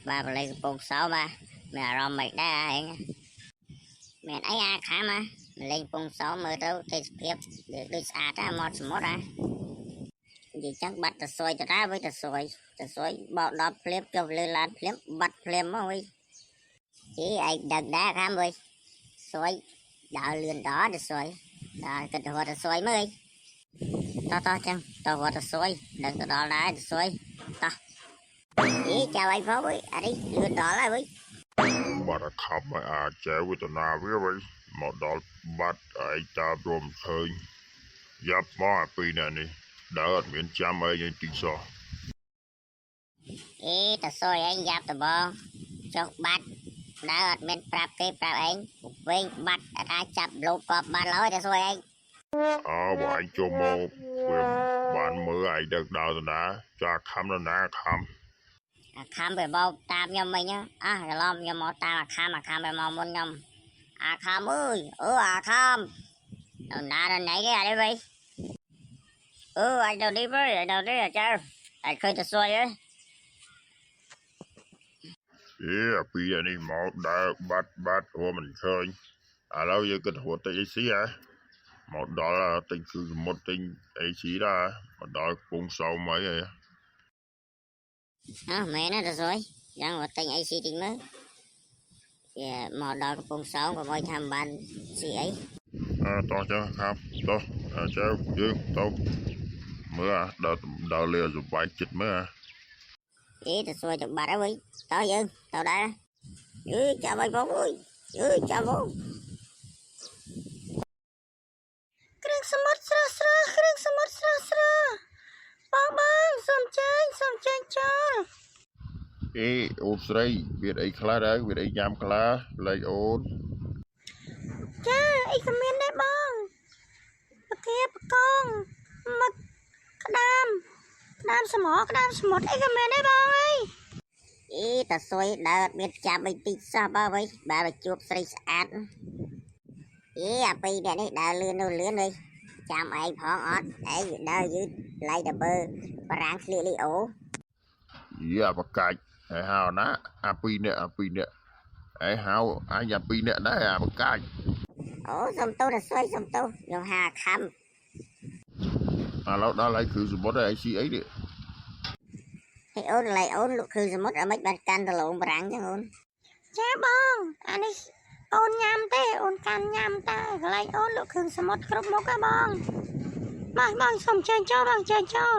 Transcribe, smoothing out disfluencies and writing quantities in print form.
បាទបលេកំពង់សោមបាទមានអារម្មណ៍មិនដែរឯងមានអីអាខាំហ៎មកលេងកំពង់សោមមើលទៅទេសភាពដូចស្អាតណាមាត់សមុទ្រហ៎និយាយចឹងបាត់តសួយទៅណាវិញតសួយតសួយបោកដល់ភ្លាមចុះលើឡានភ្លាមបាត់ភ្លាមមកវិញអីឯងដឹងដែរខាំវិញសួយដើរលឿនដល់តសួយដើរគិតរត់តសួយមើលតោះតោះចឹងតោះរត់តសួយដឹងទៅដល់ដែរតសួយតោះអីចៅឯងផងវិញអានេះលឿនដល់ហើយវិញ បាត់អាខំឲ្យអាចែវេទនាវាវិញមកដល់បាត់ឯងតាមរួមឃើញយ៉ាប់មកអាពីរនាក់នេះដើរអត់មានចាំអីយ៉ាងតិចសោះ អេតសួយឯងយ៉ាប់តបងចុះបាត់ដើរអត់មានប្រាប់គេប្រាប់ឯងវែងបាត់អត់អាចចាប់លោកកប់បាត់ឡើយតសួយឯង អើបើឯងចូលមកវាបានមើលឯងដឹកដើរទៅណាចាខំទៅណាខំ អាខំវាមកតាមខ្ញុំមិញអះច្រឡំខ្ញុំមកតាមអាខំអាខំវាមកមុនខ្ញុំអាខំអើយអឺអាខំនៅណានៅណៃគេអត់ទេវិញអឺអញទៅនេះវិញអញទៅនេះអាចើអញឃើញតសួយឯង អេអាពីរនាក់នេះមកដើរបាត់បាត់រួមមិនឃើញឥឡូវយើងគិតរត់តិចអីស៊ីហ៎មកដល់ទិញគឺសមុទ្រទិញអីស៊ីដែរមកដល់កំពង់សោមអីហ៎ អើមែនណាតសួយយ៉ាងមកទិញអីស៊ីតិចមើលវាមកដល់កំពង់សោមក៏មកថាមិនបានស៊ីអី អើតោះចឹងครับតោះអាចើយើងទៅមើលអាដើរដើរលេងសុបាយចិត្តមើលអា អេទៅសួយទៅបាត់ហើយវិញតោះយើងទៅដែរអឺចាំឲ្យផងអើយអឺចាំផង គ្រឿងសមុទ្រស្រស់ស្រស់គ្រឿងសមុទ្រស្រស់ស្រស់បងបងសូមចេញសូមចេញចូល អេអូនស្រីមានអីខ្លះដែរមានអីញ៉ាំខ្លះលេខអូន ចាអីក៏មានដែរបងពគាបកងមឹកក្តាមក្តាមសមក្តាមសមុទ្រអីក៏មានដែរបងអើយ អេតសួយដើរអត់មានចាំអីតិចសោះបើវិញបើទៅជួបស្រីស្អាតអេអាពីរអ្នកនេះដើរលឿននោះលឿនវិញចាំឯងផងអត់ឯងវាដើរយឺតឡៃដបើបារាំងស្លៀកលីអូ យីអាបកាច់ហើយហៅណាអាពីរនាក់អាពីរនាក់ហើយហៅអញអាពីរនាក់ដែរអាបកាច់ អូសុំទោសតសួយសុំទោសខ្ញុំហាខំ ឥឡូវដល់ហើយគឺសមុទ្រហើយអីស៊ីអីនេះ ហេអូនឡៃអូនលក់គ្រឿងសមុទ្រអីមិនបានកាន់ដលងបារាំងចឹងអូន ចាបងអានេះអូនញ៉ាំទេអូនកាន់ញ៉ាំតើកន្លែងអូនលក់គ្រឿងសមុទ្រគ្រប់មុខហ៎បងបងបងសូមចេញចូលបងចេញចូល